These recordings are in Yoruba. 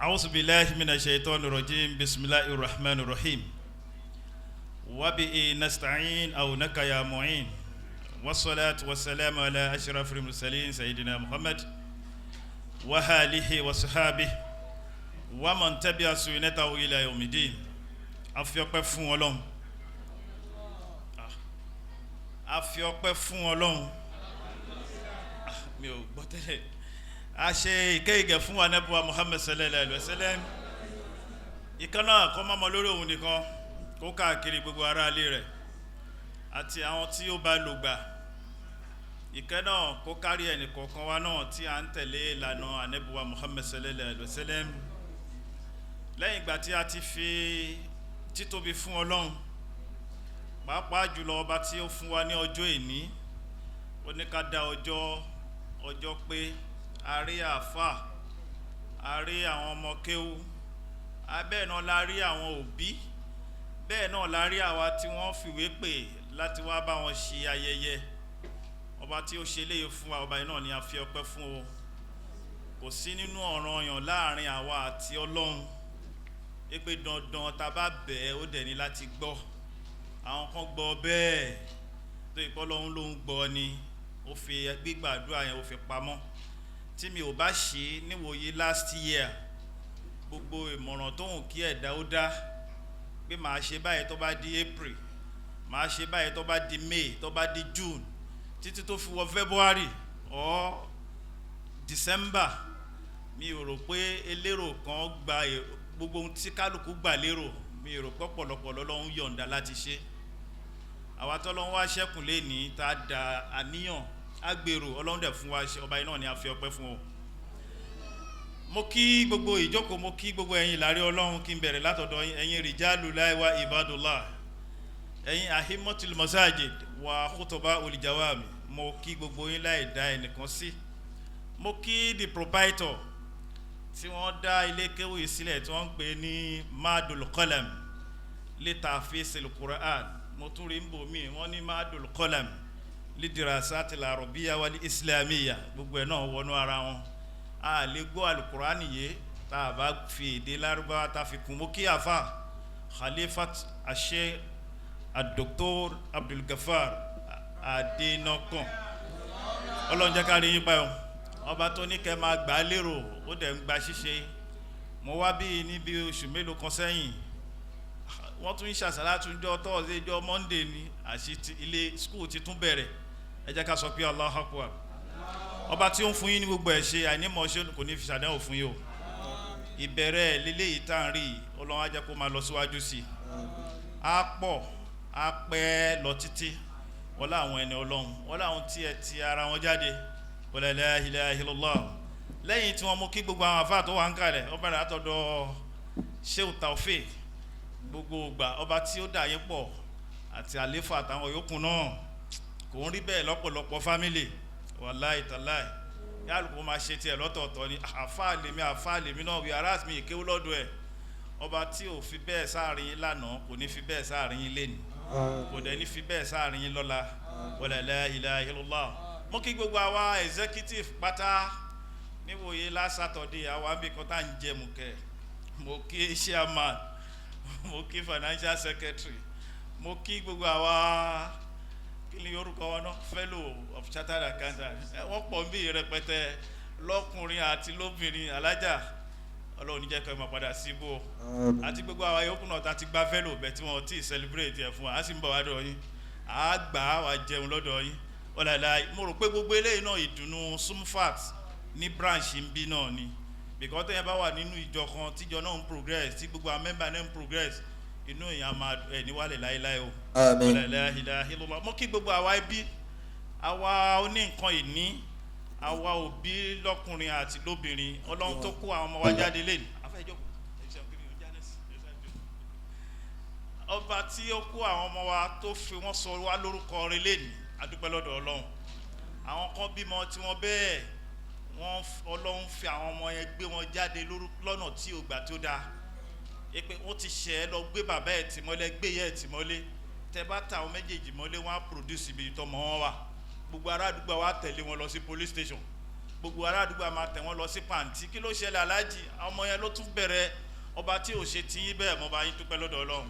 أعوذ بالله من الشيطان الرجيم. بسم الله الرحمن الرحيم. وبه نستعين أو يا معين، والصلاة والسلام على أشرف المرسلين سيدنا محمد وآله وصحابه ومن تبع سنته إلى يوم الدين. A fi ọpẹ́ fún Ọlọ́run. A fi ọpẹ́ fún Ọlọ́run. Mi ò gbọ́ tẹ́lẹ̀. A ṣe ìkẹ́ ìgẹ̀ fún wa nẹ́bùwá Muhammad sallallahu alayhi wa sallam. Ìkan náà kọ́ mọ́mọ́ lórí òun nìkan, kó káàkiri gbogbo ará ilé rẹ̀ àti àwọn tí ó bá lò gbà. Ìkẹ́ náà kó kárí ẹnì kọ̀ọ̀kan wa náà tí a ń tẹ̀lé ìlànà ànẹ́bùwá Muhammad sallallahu alayhi wa sallam. Lẹ́yìn ìgbà tí a ti fi títóbi fún Ọlọ́run, pàápàá jùlọ ọba tí ó fún wa ní ọjọ́ ìní, ó ní ká dá ọjọ́ ọjọ́ pé a rí àáfà, a rí àwọn ọmọ kéwú, abẹ́ẹ̀ náà la rí àwọn òbí, bẹ́ẹ̀ náà la rí àwa tí wọ́n fìwé pè láti wá bá wọn ṣe ayẹyẹ. Ọba tí ó ṣe léyìí fún wa, ọba yìí náà ni a fi ọpẹ́ fún o. Kò sí nínú ọ̀ranyàn láàrin àwa àti Ọlọ́run pé dandan tá a bá bẹ̀ẹ́, ó dẹ̀ ní láti gbọ́. Àwọn kan gbọ́ bẹ́ẹ̀ tó ìpọ́ Ọlọ́run ló ń gbọ́ ni, ó fi gbígbàdúrà yẹn, ó fi pamọ́. Tí mi ò bá ṣe níwòye last year, gbogbo ìmọ̀ràn tóun kí ẹ̀dá ó dá pé màá ṣe báyìí tó bá di April, màá ṣe báyìí tó bá di May, tó bá di June, títí tó fi wọ February or December, mi ò rò pé elérò kan gba gbogbo ohun tí kálukú gbà lérò. Mi ò rò pé ọ̀pọ̀lọpọ̀ lọ́lọ́run yọ̀ǹda láti ṣe. Àwa tọ́lọ́run wá ṣẹ́kùn lénìí, tá a da àníyàn agbèrò, Ọlọ́run dẹ̀ fún wa ṣe. Ọba yìí náà ni a fi ọpẹ́ fún o. Mo kí gbogbo ìjókòó, mo kí gbogbo ẹ̀yin ìlàrí Ọlọ́run. Kí n bẹ̀rẹ̀ látọ̀dọ̀ ẹ̀yin rijalullahi wa ibadullah, ẹ̀yin ahimatul masajid wa khutuba olijawami. Mo kí gbogbo yín láì dá ẹnìkan sí. Mo kí the proprietor tí wọ́n dá ilé kéwù yìí sílẹ̀, tí wọ́n ń pè ní Madul Qalam litahfizil Quran. Mo tún rí ń bò mí, wọ́n ní Madul Qalam lidirasati al-arabiyya wal islamiyya. Gbogbo ẹ̀ náà wọnú ara wọn. A lè gbọ́ alukurani yé tá a bá fi èdè Lárúbáwá tá a fi kún. Mo kí àfa Khalifat Ashe Adoktor Abdulgafar Adenakan. Ọlọ́run jẹ́ ká rí yín pa ọ́. Ọba tó ní kẹ́ máa gbà á lérò, ó dẹ̀ ń gba ṣíṣe. Mo wá bí níbi oṣù mélòó kan sẹ́yìn, wọ́n tún ń ṣàṣàlátú jọ Thursday, jọ Monday ni àṣì ilé school ti tún bẹ̀rẹ̀. Ẹ jẹ́ ká sọ pé Allahu Akbar. Ọba tí ó ń fún yín ní gbogbo ẹ̀ ṣe àìnímọ̀ ṣe, kò ní fi ṣàdánwò fún yín o. Ìbẹ̀rẹ̀ lélẹ́yìí tá à ń rí yìí, Ọlọ́run á jẹ́ kó máa lọ síwájú sí i, á pọ̀, á pẹ́ lọ títí. Wọ́n láwọn ẹni Ọlọ́run, wọ́n láwọn tí ẹ ti ara wọn jáde. Wala la ilaha illallah. Lẹ́yìn tí wọ́n mú kí gbogbo àwọn àfáà tó wà ń kalẹ̀, ó bẹ̀rẹ̀ látọ̀dọ̀ Sheu Taofeek. Gbogbo ìgbà, ọba tí ó dà yín pọ̀ àti àléfà àtàwọn yòókù náà, kò ń rí bẹ́ẹ̀ lọ́pọ̀lọpọ̀ family. Wàláì tàláì, yálùkù máa ṣe tiẹ̀ lọ́tọ̀ọ̀tọ̀ ni. Àfáà lèmi, àfáà lèmi náà, wí ará mi ìkéwú lọ́dọ̀ ẹ̀. Ọba tí ò fi bẹ́ẹ̀ sáàrin yín lánàá, kò ní fi bẹ́ẹ̀ sáàrin yín lénìí, kò dẹ̀ ní fi bẹ́ẹ̀ sáàrin yín lọ́la. Wala la ilaha illallah. Mo kí gbogbo àwa executive pátá. Níwòye last Saturday, àwa bí kan tá à ń jẹ mùkẹ́. Mo kí chairman, mo kí financial secretary, mo kí gbogbo àwa, kí ni orúkọ wọn náà, fellow of chartered accountants. Ẹ wọ́n pọ̀ bí rẹpẹtẹ, lọ́kùnrin àti lóbìnrin. Alájà, Ọlọ́run ní jẹ́ kẹ́ ẹ máa padà síbò, àti gbogbo àwa yòókù náà tá ti gba fellow bẹ́ẹ̀ tí wọ́n ti celebrate ẹ̀ fún wa, á sì ń bọ̀ wá dọ̀ yín, á gbà á wá jẹun lọ́dọ̀ yín. Ọ̀làlà, mo rò pé gbogbo eléyìí náà, ìdùnnú sumfat ní branch ń bí náà ni, because tẹ́yẹ bá wà nínú ìjọ kan, tíjọ náà ń progress, tí gbogbo àwọn member náà ń progress, inú èèyàn máa ẹ̀ níwálẹ̀ láéláé o. Àmín. La ilaha illallah. Mo kí gbogbo àwa ẹbí, àwa oní nǹkan ìní, àwa òbí lọ́kùnrin àti lóbìnrin. Ọlọ́run tó kó àwọn ọmọ wa jáde lẹ́nu, ọba tí ó kó àwọn ọmọ wa, tó fi wọ́n sọ wá lórúkọ rẹ̀ lẹ́nu, adúpẹ́ lọ́dọ̀ Ọlọ́run. Àwọn kan bímọ tí wọ́n bẹ́ẹ̀, wọ́n Ọlọ́run fi àwọn ọmọ yẹn gbé wọn jáde lọ́nà tí ò gbà tó dáa, pé wọ́n ti ṣẹ̀ ẹ́, lọ gbé bàbá ẹ̀ tì mọ́lé, gbé yẹ́ ẹ̀ tì mọ́lé. Tẹ bá ta àwọn méjèèjì mọ́lé, wọ́n á produce ibi tọmọ wọn wà. Gbogbo ará àdúgbò wa tẹ̀lé wọn lọ sí police station. Gbogbo ará àdúgbò a máa tẹ̀ wọ́n lọ sí pàǹtí. Kí ló ṣẹlẹ̀ aláàjì? Ọmọ yẹn ló tún bẹ̀rẹ̀. Ọba tí ò ṣe ti yín bẹ́ẹ̀, mo bá yín dúpẹ́ lọ́dọ̀ Ọlọ́run.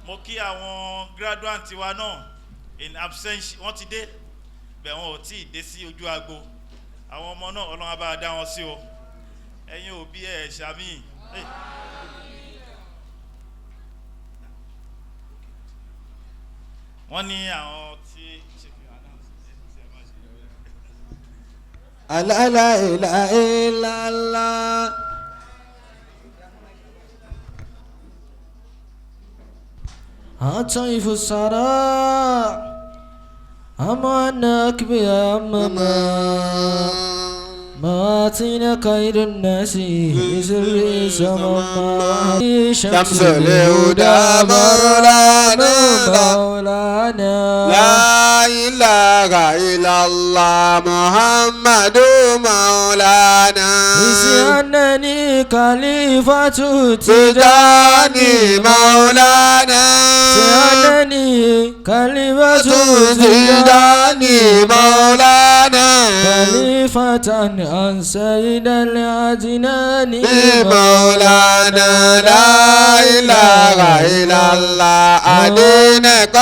Mo kí àwọn graduate wa náà in absence, wọ́n ti dé bẹ́ẹ̀, wọn ò tí ì dé sí ojú agbo. Àwọn ọmọ náà, Ọlọ́run á bá a dá wọn sí o. Ẹ̀yin òbí, ẹ̀ ṣàmì. Wọ́n ní àwọn tí. لا إله إلا الله. عطيف السراء أمانك بأمما مواتين خير الناس سر سما شمس الهدى مولانا مولانا لا إله إلا الله محمد مولانا. إنني خليفة تجاني مولانا. سألني خليفة تجاني مولانا. خليفة عن سيد العدنان مولانا. لا إله إلا الله أدينك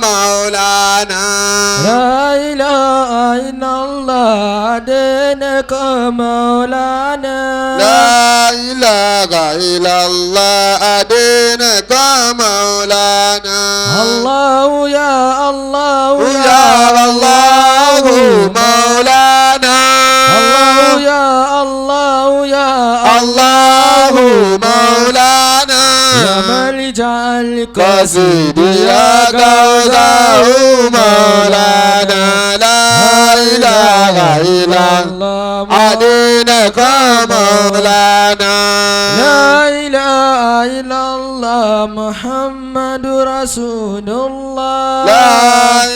مولانا. لا إله إلا الله أدينك مولانا. لا إله إلا الله أدينك مولانا. الله يا الله يا الله مولانا. الله يا الله يا الله مولانا. يا ملجأ القصيد يا قوله مولانا. لا إله إلا الله أدينك مولانا. لا إله إلا الله محمد رسول الله. لا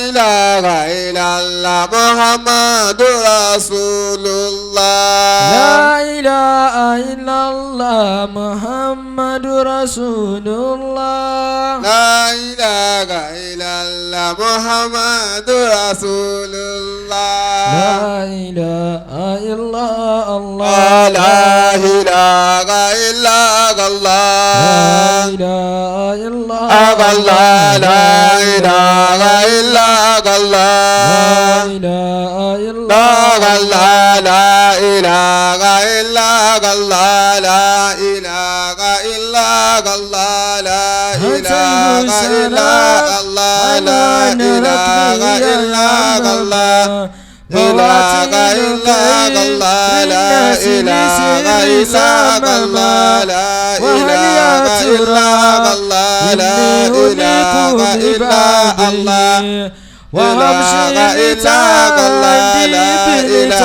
إله إلا الله محمد رسول الله. لا إله إلا الله محمد رسول الله. لا إله إلا الله محمد رسول الله. لا إله إلا الله. لا إله إلا الله. لا إله إلا الله. لا إله إلا الله. لا إله إلا الله. لا إله إلا الله. لا إله إلا الله. لا إله إلا الله. لا إله إلا الله. إله إلا الله. لا إله إلا الله. لا إله إلا الله. لا إله إلا الله. وأمشي إلا لا إله إلا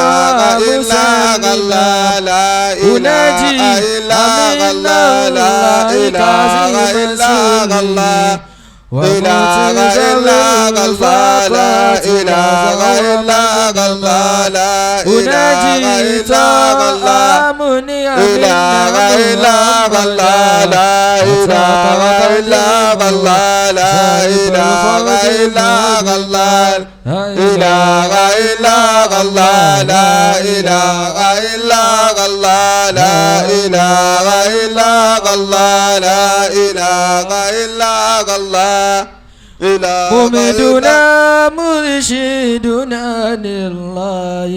الله. لا إله إلا الله. لا إله إلا الله. إله إلا الله. لا إله إلا الله. لا إله إلا الله. إله إلا الله. لا إله إلا الله. لا إله إلا الله. إله إلا الله. لا إله إلا الله. لا إله إلا الله. لا إله إلا الله. ممدنا مرشدنا لله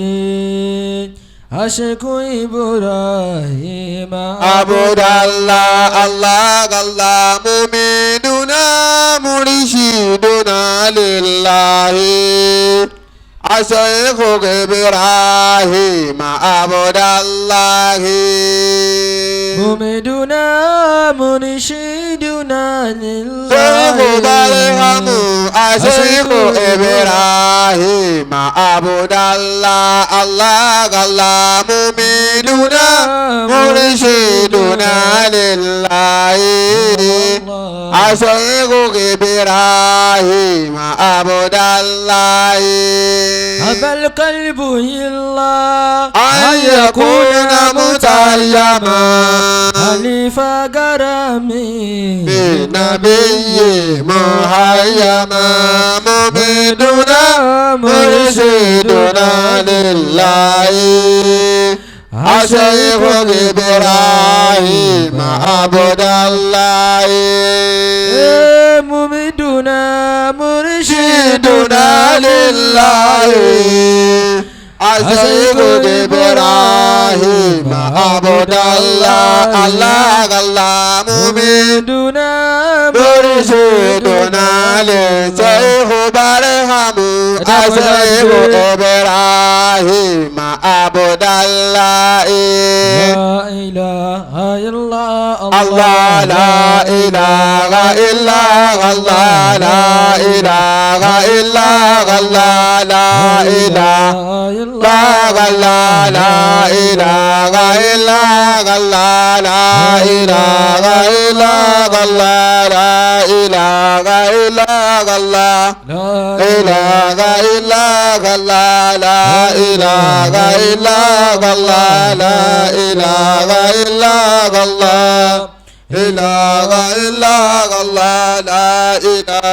أشكو إبراهيم عبد الله الله الله. ممدنا مرشدنا لله الشيخ إبراهيم عبد الله. ممدنا مرشدنا لله شيخ برهم الشيخ إبراهيم عبد الله الله الله. ممدنا مرشدنا لله الشيخ إبراهيم عبد الله. أبى القلب إلا أن يكون متيما. كيف غرامي بنبي مهيما ممدنا مرشدنا لله الشيخ إبراهيم عبد الله ممدنا مرشدنا لله الشيخ إبراهيم عبد الله الله الله ممدنا مرشدنا للشيخ برهم الشيخ إبراهيم عبد الله لا إله إلا الله لا إله إلا الله لا إله إلا الله لا إله إلا لا إله إلا الله لا إله إلا الله لا إله إلا الله لا إله إلا الله لا إله إلا الله لا إله إلا الله إله إلا الله لا إله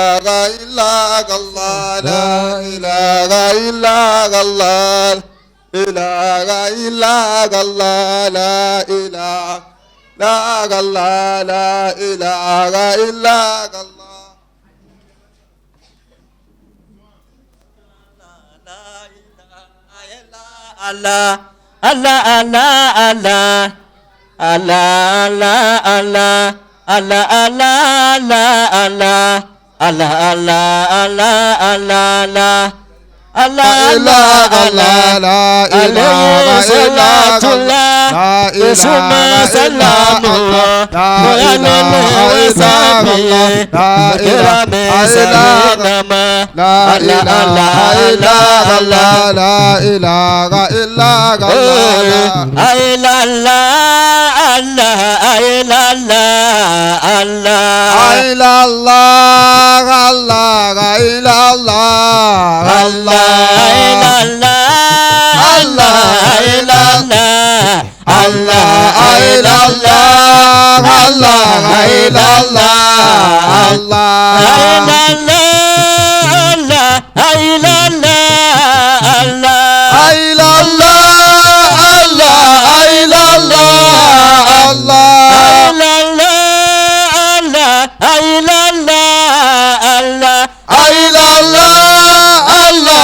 إلا الله لا إله إلا الله إله إلا الله لا إله لا الله لا إله إلا الله الله الله الله الله الله الله الله الله الله الله الله الله الله الله الله لا إله صلاة الله ثم سلام الله وعلى وصحبه الكرام سلام لا إله إلا الله لا إله إلا الله إلا الله الله إلا الله إلا الله الله إلا الله الله إلا الله إلا الله الله إلا الله الله إلا الله الله إلا الله إلا الله الله إلا الله الله إلا الله إلا الله الله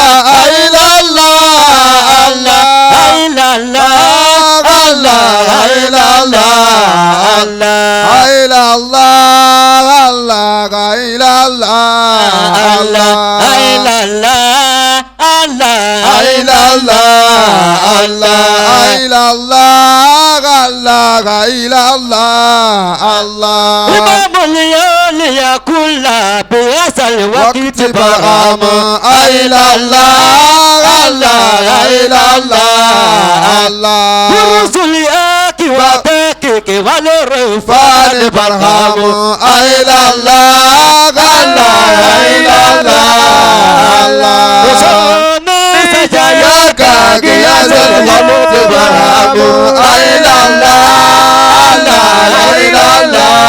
إلا الله الله إلا الله الله إلا الله الله إلا الله الله إلا الله الله إلا الله الله إلا الله الله إلا الله الله إلا الله الله إمام اليوليا كل بياس الوقت وقت برام برام إلا الله الله إلا الله الله ورسل آكي وباكك والرفان فان برهام إلا الله الله إلا الله الله وصوم سجايا يا كاكي يا زلمة برهام إلا الله الله إلا الله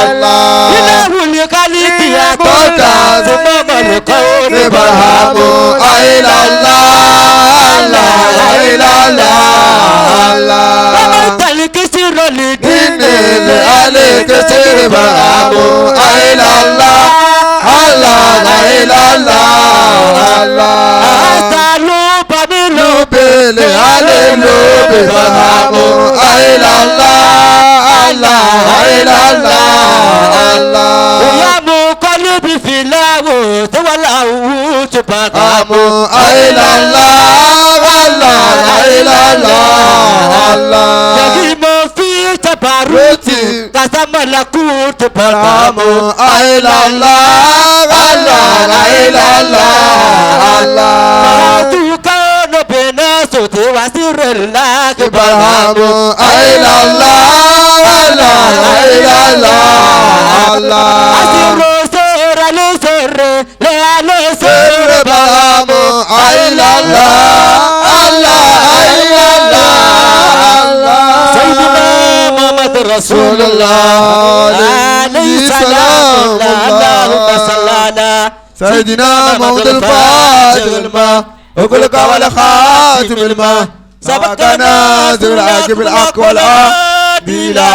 الله إله الخالق يا كنت ثم القول برهام إلا الله الله إلا الله الله ومن الكسر لدين إني لعليك سير برهام إلا الله الله إلا الله الله أسألوا بني لوبي علي لوبي برهام إلا الله الله إلا الله الله يا مقلب في لاوت ولاوت بقام أمو إلا الله الله إلا الله الله يهيم في تبارك قسم لكوت بقام أمو إلا الله الله إلا الله الله كان بناس وسر الله برهام إلا الله الله إلا الله الله أسر سر لسر لا لسر سر برهام إلا الله الله إلا الله الله سيدنا محمد رسول الله عليه سلام الله. اللهم صل على سيدنا محمد الفاتح الماء وكل قول خاتم الماء سبقنا ناصر العاقب الحق والهادي إلى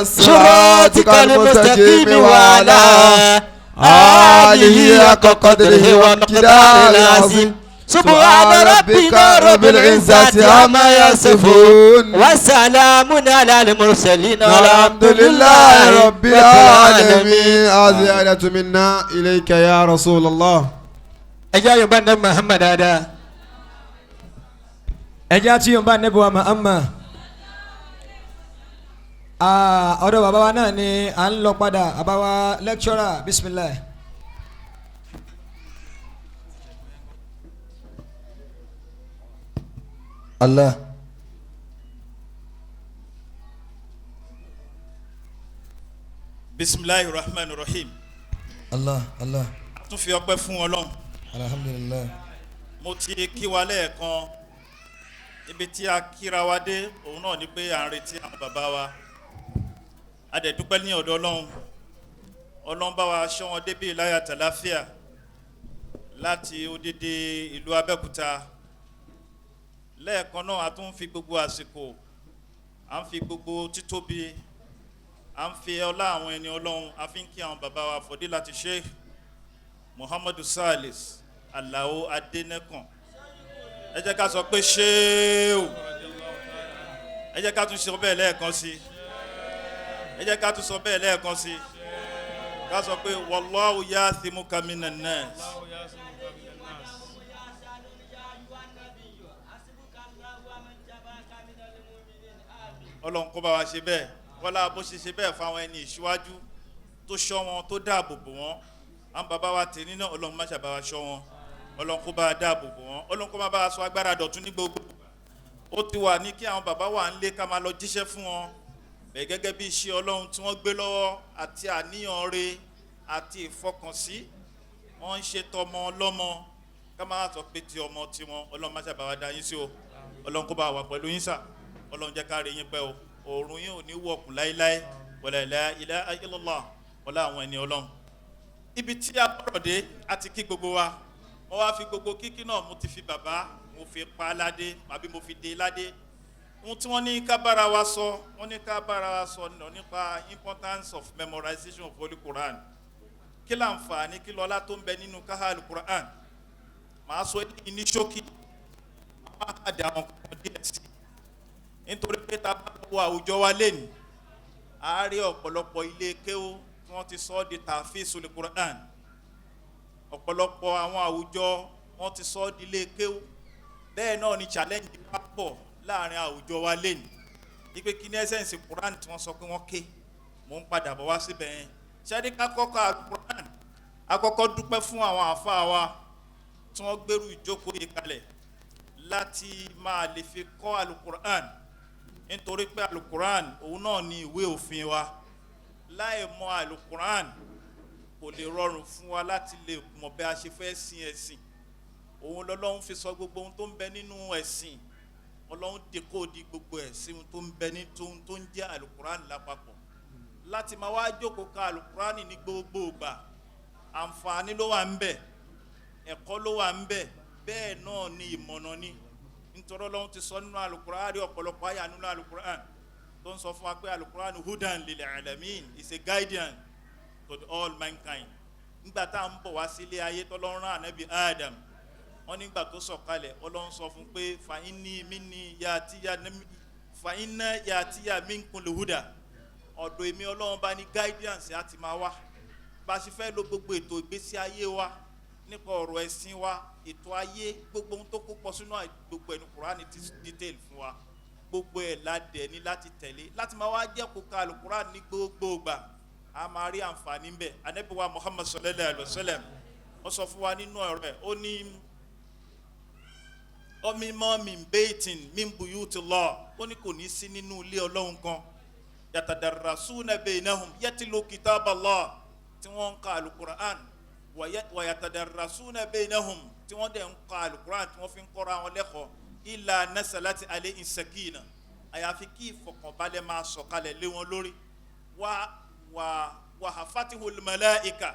صراطك المستقيم وعلى آله حق قدره ومقداره العظيم. سبحان ربك رب العزة عما يصفون وسلام على المرسلين والحمد لله رب العالمين. زيادة منا إليك يا رسول الله. Ẹ jẹ́ àyùnbá ní Muhammad dáadáa. Ẹ jẹ́ àti yorùbá nẹ́bí wa Muhammad. Ah, ọ̀dọ̀ bàbá wa náà ni à ń lọ padà, bàbá wa lecturer, bismillah. Allah. Bisimilahi rahman rahim. Allah Allah. A tún fi ọpẹ́ fún Ọlọ́run. Alhamdulilayi. Mo ti kí wa lẹ́ẹ̀kan. Ibi tí a kíra wa dé òun náà ni pé à ń retí àwọn bàbá wa. A dẹ̀ dúpẹ́ ní ọ̀dọ̀ Ọlọ́run. Ọlọ́run bá wa ṣọ́ wọn débi láyà tàláfíà láti odidi ìlú Abẹ́òkúta lẹ́ẹ̀kan náà. A tún fi gbogbo àsìkò, à ń fi gbogbo títóbi, à ń fi ọlá àwọn ẹni Ọlọ́run, a fi ń kí àwọn bàbá wa, Fọdílàtì Sheikh Muhammadu Salis Alao Adenekan. Ẹ jẹ́ ká sọ pé ṣéèwù. Ẹ jẹ́ ká tún sọ bẹ́ẹ̀ lẹ́ẹ̀kan sí. Ẹ jẹ́ ká tún sọ bẹ́ẹ̀ lẹ́ẹ̀kan sí. Ká sọ pé wallahu ya'thimuka minan nas. Ọlọ́run kó bá wa ṣe bẹ́ẹ̀. Wọ́lá bó ṣe ṣe bẹ́ẹ̀ fáwọn ẹni ìṣíwájú tó ṣọ́ wọn, tó dáàbò bò wọ́n, àwọn bàbá wa tèmi náà, Ọlọ́run má ṣàbá wa ṣọ́ wọn. Ọlọ́run kó bá wa dáàbò bò wọ́n. Ọlọ́run kó má bá wa sọ agbára dọ̀tún ní gbogbo. Ó ti wà ní kí àwọn bàbá wa ń lé ká máa lọ jíṣẹ́ fún wọn bẹ́ẹ̀ gẹ́gẹ́ bí iṣẹ́ Ọlọ́run tí wọ́n gbé lọ́wọ́ àti àníyàn re àti ìfọkànsí wọ́n ń ṣe tọmọ ọlọ́mọ, ká máa sọ pé ti ọmọ tiwọn. Ọlọ́run má ṣàbá wa dá yín sí o. Ọlọ́run kó bá wà pẹ̀lú yín sà. Ọlọ́run jẹ́ ká rí yín pẹ́ o. Òòrùn yín ò ní wọ̀kùn láéláé. Wala la ilaha illallah, wọlé àwọn ẹni Ọlọ́run. Ibi tí a bọ̀rọ̀ dé, a ti kí gbogbo wa. Mo wá fi gbogbo kíkí náà, mo ti fi bàbá, mo fi pa á ládé àbí mo fi dé ládé. Ohun tí wọ́n ní ká bára wa sọ, wọ́n ní ká bára wa sọ nà nípa importance of memorization of Holy Quran. Kí láǹfààní, kí lọ́lá tó ń bẹ nínú káhálù Quran? Màá sọ eléyìí ní ṣókí, máa hàdí àwọn kan díẹ̀ sí i, nítorí pé tá a bá wo àwùjọ wa lénìí, a rí ọ̀pọ̀lọpọ̀ ilé kéwú tí wọ́n ti sọ ọ́ di tàfíìsù Quran. Ọ̀pọ̀lọpọ̀ àwọn àwùjọ wọ́n ti sọ ọ́ di ilé kéwú. Bẹ́ẹ̀ náà ni challenge wá pọ̀ láàrin àwùjọ wa lénìí wípé kí ní essence Quran tí wọ́n sọ pé wọ́n ké? Mò ń padà bọ̀ wá síbẹ̀ yẹn. Ṣẹ́ni ká kọ́kọ́ Quran, akọ́kọ́ dúpẹ́ fún àwọn àáfàá wa tí wọ́n gbèrú ìjókòó yìí kalẹ̀ láti máa lè fi kọ́ alukur'an, nítorí pé alukur'an òun náà ni ìwé òfin wa. Láì mọ alukur'an, kò lè rọrùn fún wa láti lè mọ̀ bí a ṣe fẹ́ sin ẹ̀sìn. Òun lọ́lọ́run fi sọ gbogbo ohun tó ń bẹ nínú ẹ̀sìn. Ọlọ́run decode gbogbo ẹ̀sìn, ohun tó ń bẹ ní tó ń jẹ́ alukur'an lápapọ̀. Láti máa wá jókòó ka alukur'an ní gbogbo ìgbà, àǹfààní ló wà ń bẹ, ẹ̀kọ́ ló wà ń bẹ, bẹ́ẹ̀ náà ni ìmọ̀nà ni, nítorí Ọlọ́run ti sọ nínú alukur'an, rí ọ̀pọ̀lọpọ̀ àyà nínú alukur'an tó ń sọ fún wa pé alukur'an hudan lil alamin, is a guardian to the all mankind. Nígbà tá à ń bọ̀ wá sílé ayé, tọ́lọ́run rán ànábì Adam, wọ́n nígbà tó sọ̀kalẹ̀, Ọlọ́run sọ fún pé fàyínní minni yàtíyà, fàyínná yàtíyà minkum huda. Ọ̀dọ̀ èmi Ọlọ́run bá ní guidance á ti máa wá bá a ṣe fẹ́ lo gbogbo ètò ìgbésí ayé wa nípa ọ̀rọ̀ ẹ̀sìn wa, ètò ayé, gbogbo ohun tó kó pọ̀ sínú gbogbo ẹnu Kùránì ti detail fún wa. Gbogbo ẹ̀ la dẹ̀ ní láti tẹ̀lé, láti máa wá jẹ́ kó ka Àlùkùránì ní gbogbo ìgbà, a máa rí àǹfààní ń bẹ̀. Ànábì wa Muhammad sallallahu alayhi wa sallam, ó sọ fún wa nínú ọ̀rọ̀ ẹ̀, ó ní ọmọ min baitin min buyutillah, ó ní kò ní sí nínú ilé Ọlọ́run kan, yatadarasuna bainahum yatlu kitaballah, tí wọ́n ń ka Alukur'an, wàyàtàdàrasúnà bainahum, tí wọ́n dẹ̀ ń ka alukur'an tí wọ́n fi ń kọ́ra wọn lẹ́kọ̀ọ́, illa nasalati alayhim sakina, àyàfi kí ìfọ̀kànbalẹ̀ máa sọ̀kalẹ̀ lé wọn lórí. Wa wa wàhálà màláíkà,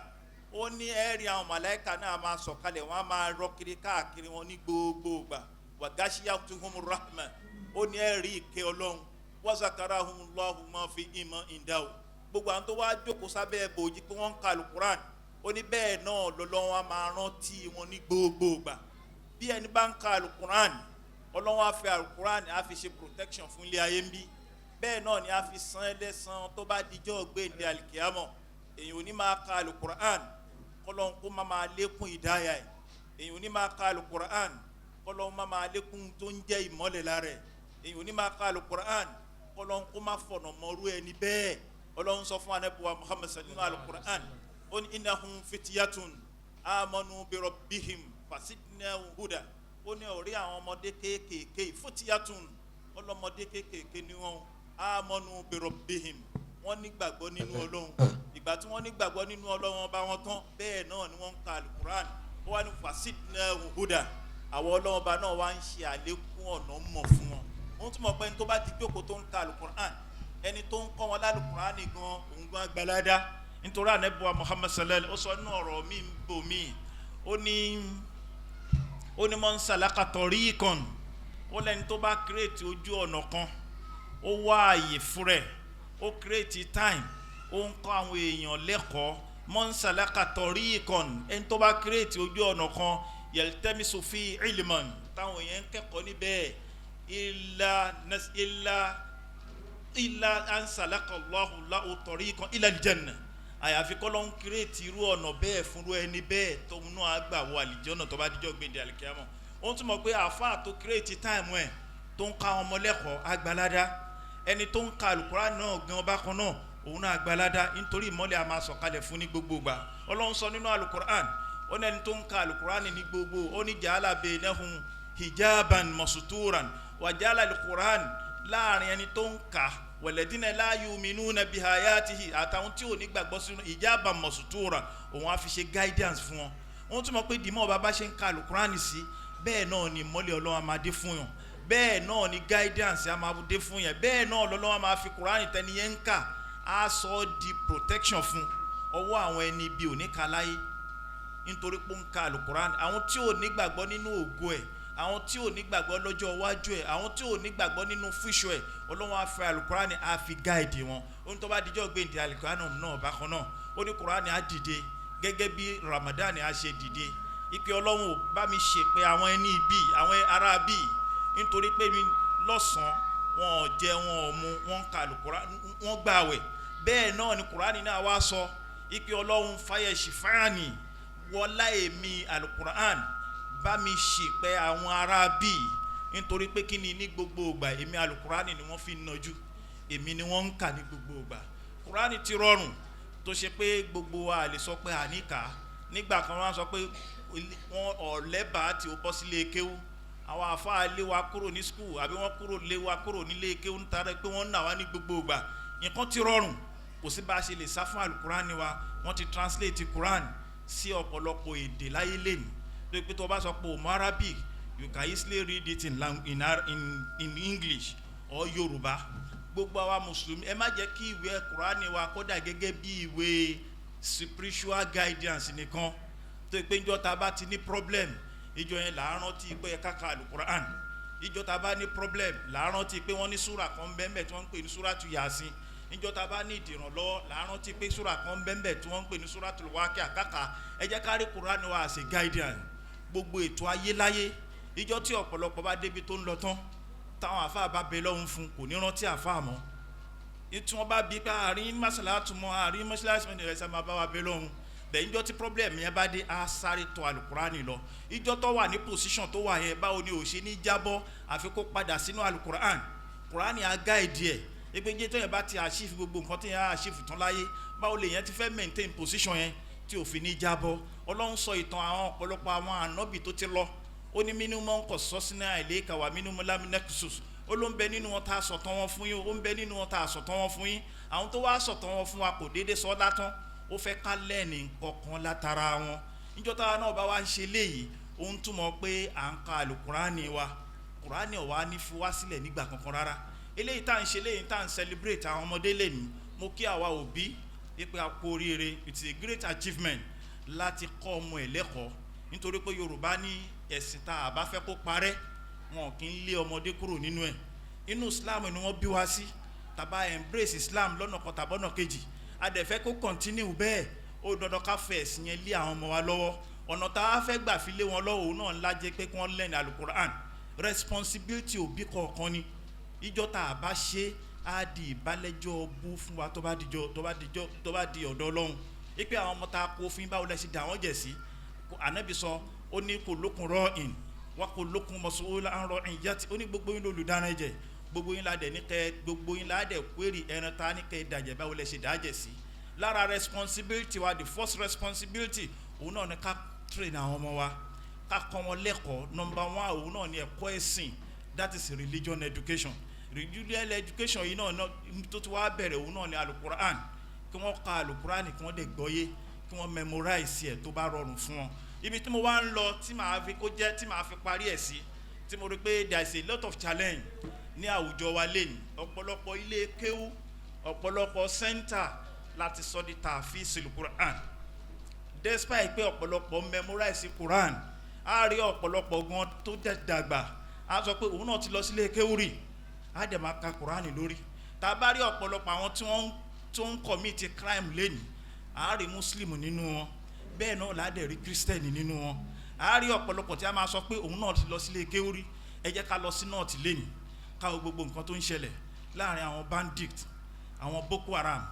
ó ní ẹ̀rí àwọn màláíkà náà máa sọ̀kalẹ̀, wọ́n á máa rọ kiri káàkiri wọn ní gbogbo ìgbà. Wàgáṣíyàtuhum rahma, ó ní ẹ̀rí ìkẹ́ Ọlọ́run. Wazakarahumullahu ma fi ìmọ̀ ìdáwó, gbogbo àwọn tó wá jókòó sábẹ́ bòójì pé wọ́n ń ka alukuran, ó ní bẹ́ẹ̀ náà lọ́lọ́run á máa rántí wọn ní gbogbo ìgbà. Bí ẹni bá ń ka alukuran, Ọlọ́run á fi alukuran á fi ṣe protection fún ilé ayé ń bí, bẹ́ẹ̀ náà ni a fi san ẹlẹ́san tó bá dijọ́ gbéǹde alikiyamọ̀. Èyàn ò ní máa ka alukur'an kọ́lọ́n kó má máa lékún ìdáyà ẹ̀. Èyàn ò ní máa ka alukur'an kọ́lọ́n má máa lékún tó ń jẹ́ ìmọ́lẹ̀ lára ẹ̀. Èyàn ò ní máa ka alukur'an kọ́lọ́n kó má fọ̀nà mọ́rú ẹni bẹ́ẹ̀. Ọlọ́run sọ fún anabiwa Muhammad sallallahu alukur'an, ó ní innahum fityatun amanu bi rabbihim fasidnahum huda. Ó ní orí àwọn ọmọdé kéékèèké, fityatun, ọlọ́mọdé kéékèèké ni wọ́n, amanu bi rabbihim, wọ́n nígbàgbọ́ nínú Ọlọ́run. Ìgbà tí wọ́n nígbàgbọ́ nínú Ọlọ́run ọba wọn tán, bẹ́ẹ̀ náà ni wọ́n ń ka alukuran. Ó wá ní fasidnahum huda, àwọn Ọlọ́run ọba náà wá ń ṣe àlékún ọ̀nà mọ̀ fún wọn. Wọ́n tún mọ̀ pé ẹni tó bá ti jókòó tó ń ka alukuran, ẹni tó ń kọ́ wọn lálùkuran gan, òun gan gbalada, nítorí anabiwa Muhammad sallallahu, ó sọ nínú ọ̀rọ̀ mi bò mí, ó ní man salaka tariqan, ó lẹ́ni tó bá create ojú ọ̀nà kan, ó wá àyè fún rẹ̀, ó create time, ó ń kọ́ àwọn èèyàn lẹ́kọ̀ọ́. Man salaka tariqan, ẹni tó bá create ojú ọ̀nà kan, yaltamisu fi ilman, táwọn èèyàn ń kẹ́kọ̀ọ́ níbẹ̀, illa an salaka Allahu lahu tariqan ila aljanna, àyàfi kọ́lọ́ ń create irú ọ̀nà bẹ́ẹ̀ fúnrú ẹni bẹ́ẹ̀ tó ń náà gbà wọ àlìjọ́nà tó bá díjọ́ gbèdé àlìkíyàmọ̀. Ó tún mọ̀ pé àáfàá tó create time ẹ̀ tó ń ká ọmọ lẹ́kọ̀ọ́ agbalada, ẹni tó ń ka àlùkùránì náà gan bákan náà, òun náà agbalada, nítorí ìmọ́lẹ̀ a máa sọ̀kalẹ̀ fún ní gbogbo ìgbà. Ọlọ́run sọ nínú àlùkùránì, ó ní ẹni tó ń ka àlùkùránì ní gbogbo, ó ní ja'ala bainahum hijaban masuturan wa ja'ala àlùkùránì láàrin ẹni tó ń kà walladina la yu'minuna bihayatihi, àtàwọn tí ò ní gbàgbọ́ sínú, hijaban masutura, òun á fi ṣe guidance fún wọn. Wọ́n tún mọ̀ pé dìmọ̀ bàbá ṣe ń ka àlùkùránì sí, bẹ́ẹ̀ náà ni ìmọ́lẹ̀ Ọlọ́run á máa dé fún yàn, bẹ́ẹ̀ náà ni guidance á máa dé fún yàn, bẹ́ẹ̀ náà lọ́lọ́run á máa fi kùránì tẹ́ni yẹn ń kà á sọ ọ́ di protection fún ọwọ́ àwọn ẹni ibi ò ní ka láyé, nítorí pé ó ń ka àlùkùránì. Àwọn tí ò ní gbàgbọ́ nínú ògo ẹ̀, àwọn tí ò ní gbàgbọ́ lọ́jọ́ iwájú ẹ̀, àwọn tí ò ní gbàgbọ́ nínú future ẹ̀, Ọlọ́run á fi àlùkùránì á fi guide wọn. Ó ní tó bá dijọ́ gbèǹde àlùkùránì náà bákan náà, ó ní kùránì á dìde gẹ́gẹ́ bí Ramadan á ṣe dìde, ìpè Ọlọ́run ò bá mi ṣe pé àwọn ẹni bí àwọn ará bí, nítorí pé mi lọ́sàn-án wọn ò jẹ, wọn ò mu, wọn ń ka àlùkùránì, wọn gbààwẹ̀. Bẹ́ẹ̀ náà ni kùránì náà wá sọ ìpè Ọlọ́run fàyẹ̀sì fáàní wọlá èmi àlùkùránì bá mi ṣìpẹ̀ àwọn ará bí, nítorí pé kí ni, ní gbogbo ìgbà èmi àlùkùránì ni wọ́n fi ń nọjú, èmi ni wọ́n ń kà ní gbogbo ìgbà. Kùránì ti rọrùn tó ṣe pé gbogbo wa lè sọ pé àníkà. Nígbà kan wọ́n sọ pé wọ́n ọ̀lẹ́bàá tí ó bọ́ sílé kéwú, àwọn àfáà lé wa kúrò ní school, àbí wọ́n kúrò lé wa kúrò nílé kéwú nítorí pé wọ́n ń nà wá ní gbogbo ìgbà. Nǹkan ti rọrùn, kò sí bá a ṣe lè sá fún àlùkùránì wa. Wọ́n ti translate Quran sí ọ̀pọ̀lọpọ̀ èdè láyé lẹ́nu, tó pé tó o bá sọ pé o mọ Arabic, you can easily read it in English or Yorùbá. Gbogbo àwa mùsùlùmí, ẹ má jẹ́ kí ìwé Kùránì wa kódà gẹ́gẹ́ bí ìwé spiritual guidance nìkan, tó pé njọ́ ta bá ti ní problem, ìjọ yẹn là á rántí pé ẹ káka alukur'an. Ìjọ ta bá ní problem, là á rántí pé wọ́n ní súrà kan bẹ́ẹ̀ tí wọ́n ń pè ní súrà tu Yasin. Ìjọ ta bá ní ìdìrànlọ́wọ́, là á rántí pé súrà kan bẹ́ẹ̀ tí wọ́n ń pè ní súrà tó wákẹ́ àkàkà. Ẹ jẹ́ ká rí Kùránì wa as a guidance gbogbo ètò ayé láyé. Ìjọ tí ọ̀pọ̀lọpọ̀ bá débi tó ń lọ tán, táwọn àfáà bá bẹ lọ́hùn fún, kò ní rántí àfáà mọ́. Tí wọ́n bá bí pé àárín mọ́sálásí mọ́, àárín mọ́sálásí mọ́, ẹ̀sẹ̀ máa bá wa bẹ lọ́hùn bẹ́ẹ̀. Ìjọ tí problem yẹn bá dé, á sáré tọ̀ alukurani lọ. Ìjọ tó wà ní position tó wà yẹn, báwo ni ò ṣe ní jábọ́? Àfi kó padà sínú alukurani. Kurani á guide ẹ̀ ẹgbẹ́jẹ́ tó yẹn bá ti achieve gbogbo nǹkan tó yẹn á achieve tán láyé, báwo lè yẹn ti fẹ́ maintain position yẹn tí ò fi ní jábọ́? Ọlọ́run sọ ìtàn àwọn ọ̀pọ̀lọpọ̀ àwọn ànábì tó ti lọ. Ó ní minhum qasasna alayka wa minhum lam naqsus. Ó ló ń bẹ nínú wọn tá a sọ̀tàn wọn fún yín, ó ń bẹ nínú wọn tá a sọ̀tàn wọn fún yín. Àwọn tó wá sọ̀tàn wọn fún wa, kò déédéé sọ látàn, ó fẹ́ ká lẹ́ẹ̀nì kọ̀ọ̀kan látara wọn. Níjọ́ táwa náà bá wá ń ṣe léyìí, ó ń túmọ̀ pé à ń ka àlùkùránì wa. Kùránì ò wá ní fi wá sílẹ̀ nígbà kankan rárá. Eléyìí tá à ń ṣe léyìí, tá à ń celebrate àwọn ọmọdé lẹ́nu. Mo kí àwa òbí wípé a kú oríire. It is a great achievement láti kọ́ ọmọ ẹ̀ lẹ́kọ̀ọ́, nítorí pé Yorùbá ní ẹ̀sìn tá a bá fẹ́ kó parẹ́, wọn kì í lé ọmọdé kúrò nínú ẹ̀. Inú Islam ni wọ́n bí wá sí. Tàbá embrace Islam lọ́nà kan tàbọ́nà kejì, a dẹ̀ fẹ́ kó continue bẹ́ẹ̀, ó dandan ká fẹ́ ẹ̀sìn yẹn lé àwọn ọmọ wa lọ́wọ́. Ọ̀nà tá a fẹ́ gbà fi lé wọn lọ́wọ́, òun náà ńlá jẹ́ pé kí wọ́n learn Alukur'an. Responsibility òbí kọ̀ọ̀kan ni. Ìjọ tá a bá ṣe, á di ìbálẹ́jọ́ bú fún wa tó bá dijọ́ tó bá di ọ̀dọ̀ Ọlọ́run, ipe àwọn ọmọ tá a kó fún yín, báwo lẹ ṣe dà wọ́n jẹ̀ sí? Ànábì sọ, ó ní كلكم راع وكلكم مسؤول عن رعيته. Ó ní gbogbo yín lolùdáná jẹ, gbogbo yín la dẹ̀ ní kẹ́, gbogbo yín la dẹ̀ query ẹran tá ní kẹ́ dàjẹ́, báwo lẹ ṣe dàjẹ́ sí? Lára responsibility wa, the first responsibility, òun náà ni ká train àwọn ọmọ wa, ká kọ́ wọn lẹ́kọ̀ọ́. Number one, òun náà ni ẹ̀kọ́ ẹ̀sìn, that is religion education. Religion education yìí náà tó ti wá bẹ̀rẹ̀, òun náà ni Alukur'an, kí wọ́n ka Alukur'an, kí wọ́n dẹ̀ gbọ́yé, kí wọ́n memorize ẹ̀ tó bá rọrùn fún wọn. Ibi tí mo wá ń lọ, tí màá fi kó jẹ́, tí màá fi parí ẹ̀ sí, tí mo rí pé there is a lot of challenge ní àwùjọ wa lẹ́nu, ọ̀pọ̀lọpọ̀ ilé kéwú, ọ̀pọ̀lọpọ̀ center láti sọ di tààfíìsì Quran, despite pé ọ̀pọ̀lọpọ̀ memorize Quran. Á rí ọ̀pọ̀lọpọ̀ gan tó dàgbà, á sọ pé òun náà ti lọ sílé kéwú rí, á dẹ̀ máa ka Quran lórí. Tá a bá rí ọ̀pọ̀lọpọ̀ àwọn tí wọ́n tó ń commit crime lẹ́nu, á rí Muslim nínú wọn, bẹ́ẹ̀ náà là á dẹ̀ rí Christian nínú wọn. Á rí ọ̀pọ̀lọpọ̀ tí a máa sọ pé òun náà ti lọ sílé kéwú rí. Ẹ jẹ́ ká lọ sí North lẹ́nu, ká wo gbogbo nǹkan tó ń ṣẹlẹ̀ láàrin àwọn bandit, àwọn Boko Haram.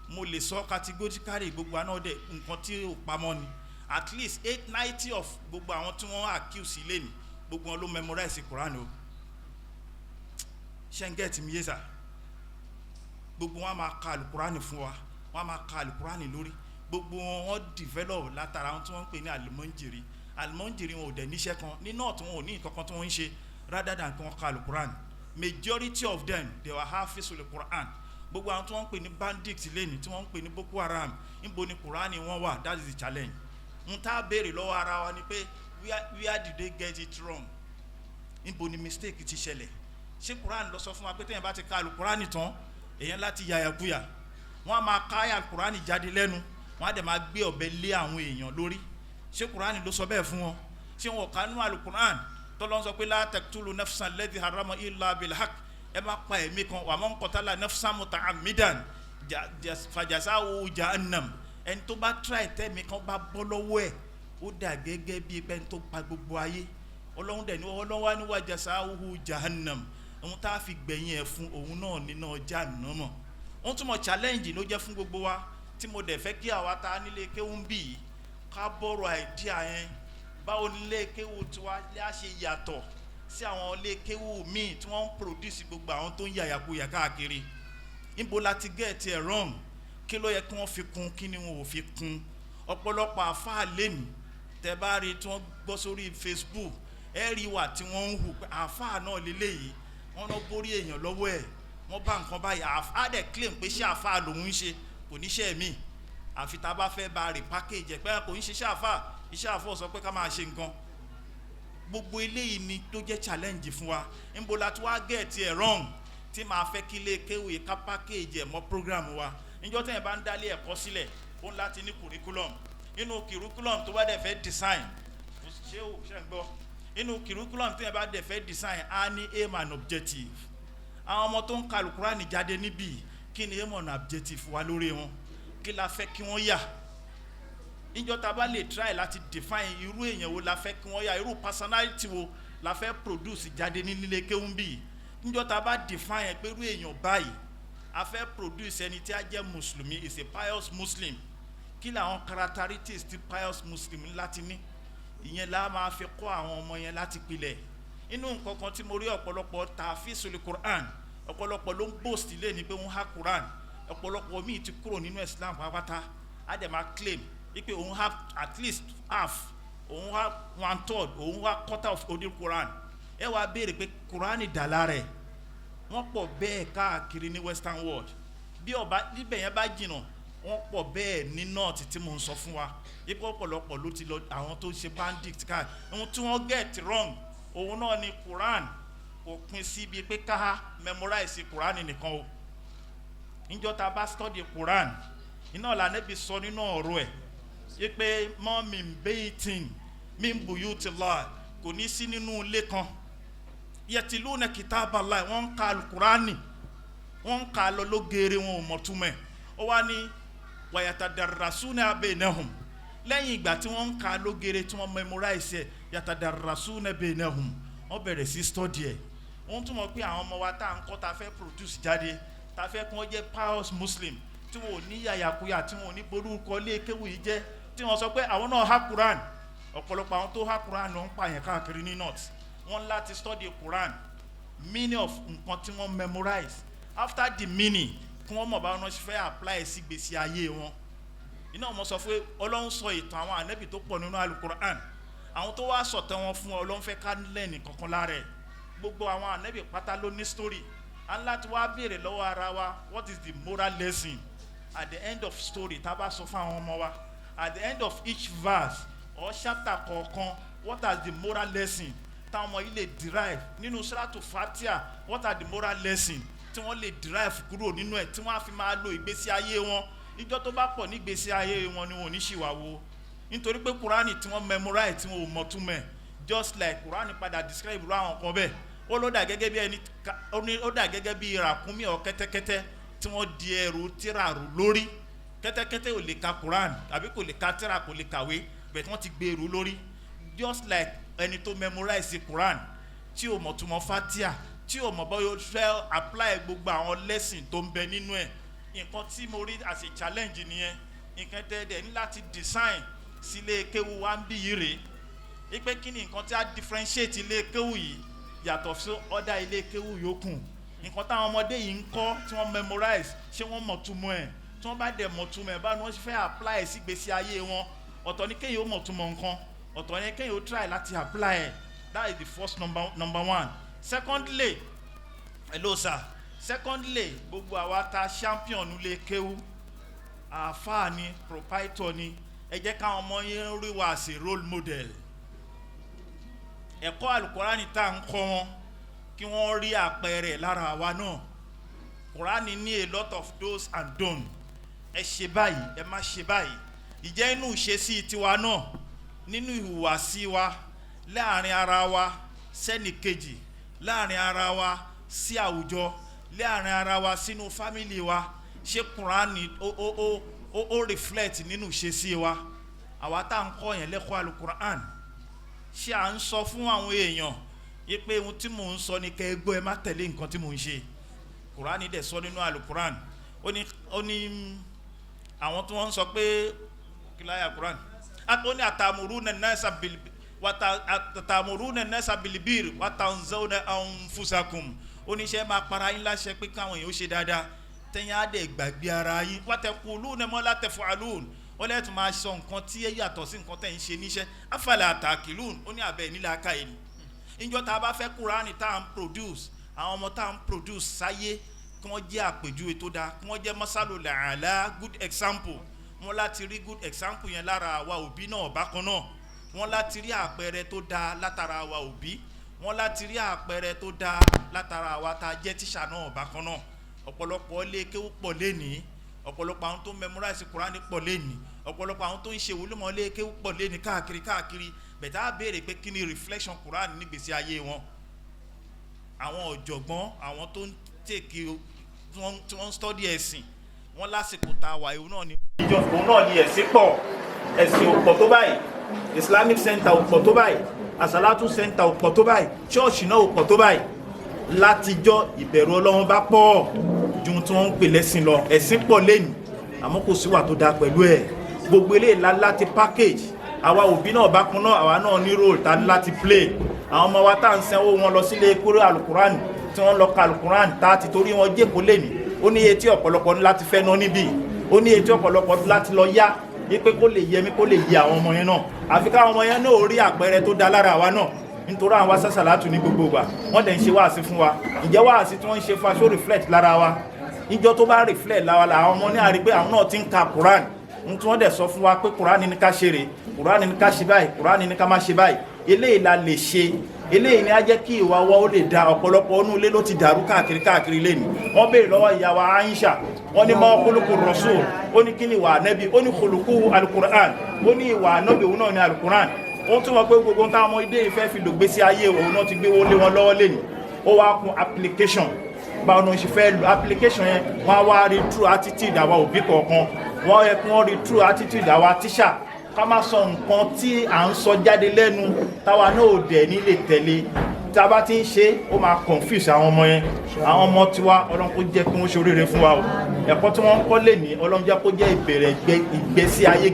Mo lè sọ categorically, gbogbo àná dẹ̀ nǹkan tí ò pamọ́ ni, at least eight ninety of gbogbo àwọn tí wọ́n accuse lẹ́nu, gbogbo wọn ló memorize Quran o. Ṣé ń get mi yé sà? Gbogbo wọn a máa ka Alukurani fún wa, wọn a máa ka Alukurani lórí. Gbogbo wọn, wọn develop látara àwọn tí wọ́n ń pè ní alimọ́njìrì. Alimọ́njìrì, wọn ò dẹ̀ níṣẹ́ kan ní North, wọn ò ní nǹkan kan tí wọ́n ń ṣe rather than kí wọ́n ka Alukurani. Majority of them, they were hafiz Quran. Gbogbo àwọn tí wọ́n ń pè ní bandits lẹ́ni, tí wọ́n ń pè ní Boko Haram, níbo ni Quran wọn wà? That is the challenge. N tá béèrè lọ́wọ́ ara wa ni pé where did they get it wrong? Níbo ni mistake ti ṣẹlẹ̀? Ṣé Quran lọ sọ fún wa pé téèyàn bá ti ka Alukurani tán, èèyàn láti yàyàkuyà? Wọ́n á máa ká Alukurani jáde lẹ́nu, wọ́n á dẹ̀ máa gbé ọ̀bẹ lé àwọn èèyàn lórí. Ṣé Quran ló sọ bẹ́ẹ̀ fún wọn? Ṣé wọn kà nú Alukurani tọ́lọ́ sọ pé لا تقتلوا نفسا التي حرم إلا بالحق, ẹ má pa ẹ̀mí kan, ومن قتل نفسا متعمدا فجزاؤه جهنم? Ẹni tó bá try tẹ́mi kan bá bọ́ lọ́wọ́ ẹ̀, ó dà gẹ́gẹ́ bí ẹni tó pa gbogbo ayé. Ọlọ́run dẹ̀ ní, Ọlọ́run wá ní وجزاؤه جهنم, ohun tá a fi gbẹ̀yìn ẹ̀ fún òun náà nínú Jahannama. Wọ́n túmọ̀ challenge ló jẹ́ fún gbogbo wa, tí mo dẹ̀ fẹ́ kí àwa ta nílé kéwú ń bì yìí ká bọ̀rọ̀ idea yẹn. Báwo nílé kéwú tiwa lè á ṣe yàtọ̀ sí àwọn ilé kéwú míì tí wọ́n ń produce gbogbo àwọn tó ń yàyàkuyà káàkiri? Níbo la ti get ẹ̀ wrong? Kí ló yẹ kí wọ́n fi kún? Kí ni wọn ò fi kún? Ọ̀pọ̀lọpọ̀ àfáà lẹ́nu, tẹ́ bá rí tí wọ́n gbọ́ sórí Facebook, ẹ rí wà tí wọ́n ń hù pé àfáà náà lélẹ́yìí, wọ́n lọ borí èèyàn lọ́wọ́ ẹ̀, wọ́n bá nǹkan báyìí. Àfáà dẹ̀ claim pé ṣé àfáà lòun ń ṣe, kò níṣẹ́ mi, àfi tá a bá fẹ́ bá a repackage ẹ̀ pé kò ń ṣiṣẹ́ àfáà. Iṣẹ́ àfáà sọ pé ká máa ṣe nǹkan. Gbogbo eléyìí ni tó jẹ́ challenge fún wa. Níbo la tí wàá get ẹ̀ wrong, tí màá fẹ́ kí ilé kéwì ká package ẹ̀ mọ́ program wa? Níjọ́ tẹ́yìn bá ń dálé ẹ̀kọ́ sílẹ̀, ó ń láti ní curriculum. Inú curriculum tó bá dẹ̀ fẹ́ design, ṣé o ṣe ń gbọ́? Inú curriculum tẹ́yìn bá dẹ̀ fẹ́ design, á ní aim and objective. Àwọn ọmọ tó ń ka Alukurani jáde níbí, kí ni aim and objective wa lórí wọn? Kí la fẹ́ kí wọ́n yà? Níjọ́ tá a bá lè try láti define irú èèyàn wo la fẹ́ kí wọ́n yà, irú personality wo la fẹ́ produce jáde ní nílé kéwú bí, níjọ́ tá a bá define pé irú èèyàn báyìí a fẹ́ produce, ẹni tí a jẹ́ Mùsùlùmí, is a pious Muslim, kí làwọn characteristics ti pious Muslim láti ní? Ìyẹn la máa fi kọ́ àwọn ọmọ yẹn láti pilẹ̀. Inú nǹkan kan tí mo rí, ọ̀pọ̀lọpọ̀ tààfíìsì Quran, ọ̀pọ̀lọpọ̀ ló ń boast lé ní pé wọ́n há Quran. Ọ̀pọ̀lọpọ̀ míì ti kúrò nínú Islam pátápátá, á dẹ̀ máa claim wípé òun have at least half, òun have one third, òun have quarter of odi Quran. Ẹ wá béèrè pé Quran dà lára ẹ̀. Wọ́n pọ̀ bẹ́ẹ̀ káàkiri ní Western world. Bí ọba níbẹ̀ yẹn bá jìnnà, wọ́n pọ̀ bẹ́ẹ̀ ní North tí mo ń sọ fún wa ipò. Ọ̀pọ̀lọpọ̀ ló ti lọ, àwọn tó ń ṣe bandit káà. Ohun tí wọ́n get wrong, òun náà ni Quran kò pín síbi pé ká memorize Quran nìkan o. Níjọ́ tá a bá study Quran, iná lànàbí sọ nínú ọ̀rọ̀ ẹ̀ yí pé ما من بيت من بيوت الله, kò ní sí nínú ilé kan, يتلون كتاب الله, wọ́n ń ka alukurani, wọ́n ń ka lọ lógeere, wọn ò mọ̀ túmọ̀ ẹ̀. Ó wá ní ويتدارسونه بينهم. Lẹ́yìn ìgbà tí wọ́n ń ka lógeere, tí wọ́n memorize ẹ̀, يتدارسونه بينهم, wọ́n bẹ̀rẹ̀ sí study ẹ̀. Wọ́n tún mọ̀ pé àwọn ọmọ wa tá à ń kọ́, tá a fẹ́ produce jáde, tá a fẹ́ kí wọ́n jẹ́ pious Muslim, tí wọn ò ní yàyàkuyà, tí wọn ò ní borúkọ lé kéwù yìí jẹ́, tí wọ́n sọ pé àwọn náà há Quran. Ọ̀pọ̀lọpọ̀ àwọn tó há Quran ló ń pààyàn káàkiri ní north. Wọ́n láti study Quran, meaning of nǹkan tí wọ́n memorize. After the meaning, kí wọ́n mọ̀ báwọn náà ṣe fẹ́ apply sí gbèsè ayé wọn. Iná wọn sọ pé Ọlọ́run sọ ìtàn àwọn ànábì tó pọ̀ nínú Alukur'an. Àwọn tó wá sọ̀tàn wọn fún, Ọlọ́run fẹ́ ká lẹ́ẹ̀nì kankan lára ẹ̀. Gbogbo àwọn ànábì pátá ló ní story. A ń láti wá béèrè lọ́wọ́ ara wa, what is the moral lesson at the end of story tá a bá sọ fún àwọn ọmọ wa? At the end of each verse or chapter kọ̀ọ̀kan, what are the moral lesson táwọn ọmọ yìí lè derive nínú Suratu Fatiha? What are the moral lesson tí wọ́n lè derive kúrò nínú ẹ̀, tí wọ́n á fi máa lo ìgbésí ayé wọn? Ìjọ tó bá pọ̀ nígbésí ayé wọn ni wọn ò ní ṣìwà wo, nítorí pé Kúránì tí wọ́n memorize, tí wọn ò mọ̀ túmọ̀ ẹ̀, just like Kúránì padà describe irú àwọn kan bẹ́ẹ̀, ó ló dà gẹ́gẹ́ bí ẹni ó ní ó dà gẹ́gẹ́ bí ràkúnmí ọ̀ kẹ́tẹ́kẹ́tẹ́ tí wọ́n di ẹrù tíra rù lórí. Kẹ́tẹ́kẹ́tẹ́ ò lè ka Quran tàbí kò lè ka tíra, kò lè kàwé, bẹ́ẹ̀ tí wọ́n ti gbé ẹrù lórí. Just like ẹni tó memorize Quran, tí ò mọ̀ túmọ̀ Fatia, tí ò mọ̀ bóyá ó fẹ́ apply gbogbo àwọn lesson tó ń bẹ nínú ẹ̀. Nǹkan tí mo rí as a challenge nìyẹn. Nǹkan tẹ́lẹ̀ ní láti design sílé kéwu wa ń bí yìí rèé ipe kí ni nǹkan tí a differentiate ilé kéwu yìí yàtọ̀ sí other ilé kéwu yòókù? Nǹkan táwọn ọmọdé yìí ń kọ́, tí wọ́n memorize, ṣé wọ́n mọ̀ túmọ̀ ẹ̀? Tí wọ́n bá dẹ̀ mọ̀ túmọ̀ ẹ̀, báwo ni wọ́n ṣe fẹ́ apply sí ìgbésí ayé wọn? Ọ̀tọ̀ ni kéèyàn ó mọ̀ túmọ̀ nǹkan, ọ̀tọ̀ ni kéèyàn ó try láti apply ẹ̀. That is the first number one. Secondly, hello sir, secondly, gbogbo àwa ta champion lè kéwu, àáfàá ni, proprietor ni, ẹ jẹ́ káwọn ọmọ yẹn rí wa as a role model. Ẹ̀kọ́ Alukurani tá à ń kọ́ wọn, kí wọ́n rí àpẹẹrẹ lára àwa náà. Kurani ní a lot of do's and don't. Ẹ ṣe báyìí, ẹ má ṣe báyìí. Ìjẹ́ inú ìṣesí tiwa náà, nínú ìhùwàsí wa láàrin ara wa sẹ́nì kejì, láàrin ara wa sí àwùjọ, láàrin ara wa sínú family wa, ṣé Kurani ó reflect nínú ìṣesí wa? Àwa tá à ń kọ́ yẹn lẹ́kọ̀ọ́ Alukuran, ṣé à ń sọ fún àwọn èèyàn yí pé ohun tí mò ń sọ ni kẹ́ ẹ gbọ́, ẹ má tẹ̀lé nǹkan tí mò ń ṣe? Kurani dẹ̀ sọ nínú Alukuran, ó ní àwọn tí wọ́n ń sọ pé kíláyà Kuran, ó ní أتأمرون الناس بالبر وتنسون أنفسكم. Ó ní ṣe máa para yín láṣẹ pé káwọn èèyàn ó ṣe dáadáa, tẹ̀yìn á dẹ̀ gbàgbé ara yín? وتقولون ما لا تفعلون. Ó lẹ́tùn máa sọ nǹkan tí ẹ yàtọ̀ sí nǹkan tẹ̀ ń ṣe níṣẹ́. أفلا تعقلون. Ó ní abẹ́ nílẹ̀ aka yìí ni. Ìjọ tá a bá fẹ́ Kúránì tá à ń produce, àwọn ọmọ tá à ń produce sáyé, kí wọ́n jẹ́ àpèjúwe tó dáa, kí wọ́n jẹ́ مثل الأعلى, good example, wọ́n láti rí good example yẹn lára àwa òbí náà. Bákan náà, wọ́n láti rí àpẹẹrẹ tó dáa látara àwa òbí, wọ́n láti rí àpẹẹrẹ tó dáa látara àwa tá a jẹ́ tíṣà náà. Bákan náà, ọ̀pọ̀lọpọ̀ ilé kéwú pọ̀ lénìí, ọ̀pọ̀lọpọ̀ àwọn tó ń memorize Kùránì pọ̀ lénìí, ọ̀pọ̀lọpọ̀ àwọn tó ń ṣe wòlímọ̀ ilé kéwú pọ̀ lénìí káàkiri káàkiri bẹ̀tẹ̀. Á béèrè pé kí ni reflection Kùránì nígbèsí ayé wọn? Àwọn ọ̀jọ̀gbọ́n, àwọn tó ń tèkì, tí wọ́n ń study ẹ̀sìn, wọ́n lásìkò tá a wà ìhun náà ni. Ìjọ òun náà ni ẹ̀sìn pọ̀, ẹ̀sìn ò pọ̀ tó báyìí, Islamic center ò pọ̀ tó báyìí, Asalatu center ò pọ̀ tó báyìí, church náà ò pọ̀ tó báyìí. Látijọ́, ìbẹ̀rù Ọlọ́run bá pọ̀ ju tí wọ́n ń pè lẹ́sìn lọ. Ẹ̀sìn pọ̀ lẹ́nu, àmọ́ kò síwà tó dáa pẹ̀lú ẹ̀. Gbogbo eléyìí láti package. Àwa òbí náà bákan náà, àwa náà ní role ta ní láti play. Àwọn ọmọ wa tá à ń sanwó wọn lọ sílé kúrò alukuran, tí wọ́n lọ ka alukuran, tá a ti torí wọn jẹ́kọ̀ọ́ lẹ́nu, ó ní etí ọ̀pọ̀lọpọ̀ ní láti fẹ́ ná níbí, ó ní etí ọ̀pọ̀lọpọ̀ láti lọ yá yí pé kó lè yẹ mí, kó lè yẹ àwọn ọmọ yẹn náà. Àfi káwọn ọmọ yẹn náà rí àpẹẹrẹ tó da lára àwa náà, nítorí àwọn asásàlátù ní gbogbo ìgbà, wọ́n dẹ̀ ń ṣe wáàsí fún wa. Ǹjẹ́ wáàsí tí wọ́n ń ṣe fún wa, ṣó reflect lára wa? Ìjọ tó bá reflect lára wa, làwọn ọmọ ní àrí pé àwọn náà ti ń ka Quran n tí wọ́n dẹ̀ sọ fún wa pé Quran ní ká ṣe rè, Quran ní ká ṣe báyìí, Quran ní ká má ṣe báyìí, eléyìí la lè ṣe, eléyìí ni á jẹ́ kí ìwà wa ó lè da. Ọ̀pọ̀lọpọ̀ ọ̀nù ilé ló ti dàrú káàkiri káàkiri lẹ́nu. Wọ́n béèrè lọ́wọ́ ìyá wa Aisha. Wọ́n ní máa kólókó rasul, ó ní kí ni ìwà ànábì? Ó ní kólókó alukur'an. Ó ní ìwà ànábì òun náà ní alukur'an. Ó tún wọn pé gbogbo táwọn ọmọ ilé ìfẹ́ fi lògbésí ayé òun náà ti gbé wọlé wọn lọ́wọ́ lẹ́nu. Ó wá kún application, báwo ni wọ́n ṣe fẹ́ lo application yẹn. Wọ́n á wá rí true attitude àwa òbí kọ̀ọ̀kan, wọ́n yẹ kí wọ́n rí true attitude àwa tíṣà. Ká má sọ nǹkan tí à ń sọ jáde lẹ́nu táwa náà ò dẹ̀ ní lè tẹ̀lé. Tá a bá ti ń ṣe, ó máa confuse àwọn ọmọ yẹn. Àwọn ọmọ tiwa, Ọlọ́run kó jẹ́ kí wọ́n ṣe oríire fún wa o. Ẹ̀kọ́ tí wọ́n ń kọ́ lè ní, Ọlọ́run jẹ́ kó jẹ́ ìbẹ̀rẹ̀ ìgbésí ayé,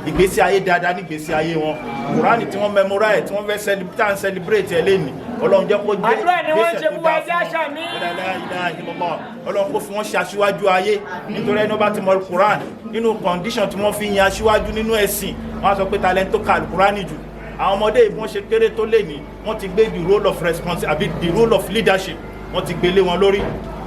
ìgbésí ayé dáadáa nígbésí ayé wọn. Kùránì tí wọ́n memorize, tí wọ́n fẹ́ tá à ń celebrate ẹ̀ lẹ́nìí, Ọlọ́run jẹ́ kó jẹ́ Àdúrà ni wọ́n ń ṣe ìgbésẹ̀ tó fún wa, dáa ẹjẹ́ àṣà mi. wọn. La ilaha illallah. Ọlọ́run kó fi wọ́n ṣe aṣíwájú ayé, nítorí ẹni wọ́n bá ti mọ Quran nínú condition tí wọ́n fi yan aṣíwájú nínú ẹ̀sìn, wọ́n á sọ pé talent tó ka Quran jù. Àwọn ọmọdé yìí, bí wọ́n ṣe kéré tó lè ní, wọ́n ti gbé the role of response àbí the role of leadership, wọ́n ti gbélé wọn lórí.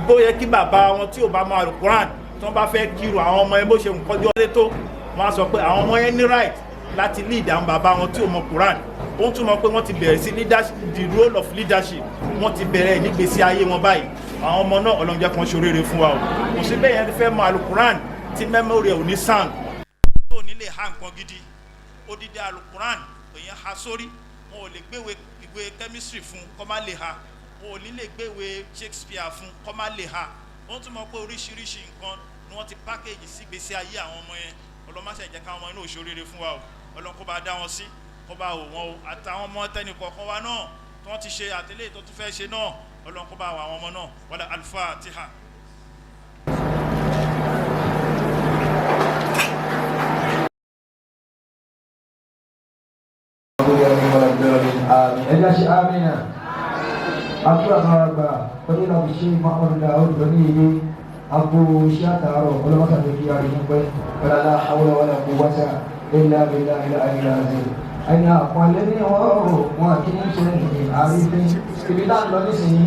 Bó yẹ kí bàbá wọn tí ò bá mọ Quran, tí wọ́n bá fẹ́ kírun, àwọn ọmọ yẹn, bó ṣe nǹkan jọ tó, wọ́n á sọ pé àwọn ọmọ yẹn ní right láti lead àwọn bàbá wọn tí ò mọ Quran. Ó ń túmọ̀ pé wọ́n ti bẹ̀rẹ̀ sí leadership, the role of leadership, wọ́n ti bẹ̀rẹ̀ nígbésí ayé wọn báyìí. Àwọn ọmọ náà, Ọlọ́run jẹ́ kan ṣoríire fún wa o. Kò sí bẹ́ẹ̀ yẹn fẹ́ mọ alukuran tí memory ẹ̀ ò ní sound, tó ní lè ha nǹkan gidi. Odidi alukuran èèyàn ha sórí, wọn ò lè gbéwèé ìwé chemistry fún kọ́ má lè ha, wọn ò ní lè gbéwèé Shakespeare fún kọ́ má lè ha. Wọ́n tún mọ̀ pé oríṣiríṣi nǹkan ni wọ́n ti package sí ìgbésí ayé àwọn ọmọ yẹn. Ọlọ́mọṣẹ́ jẹ́ káwọn ọmọ inú òṣòrere fún wa o. Ọlọ́run kó bá dá wọn sí, kó bá wò wọn o, àtàwọn ọmọ tẹnì kọ̀ọ̀kan wa náà tí wọ́n ti ṣe àtẹlẹ́ tó tún fẹ́ ṣe náà, Ọlọ́run kó bá wọ àwọn ọmọ náà. Wala Al-Fatiha. Ẹjá ṣe amina. Àdúrà máa gbà pẹ̀lú ìlànà ṣe Muhammadu Daoud lóní ilé àgbo iṣẹ́ àtàárọ̀. Ọlọ́mọ́sàdé kí a rí fún pẹ́ wala la hawla wala quwwata illa billahi al-aliyyil azim. Ẹni àpọ́nlé ní wọ́n ò wọn kì í ṣe àrífín. Ibi tá à ń lọ nísìnyí,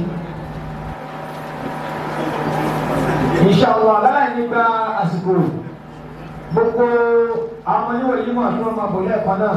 inshallah, láì nígbà àsìkò, gbogbo àwọn oníwèé yìí mọ̀ kí wọ́n máa bò lẹ́ẹ̀kan náà.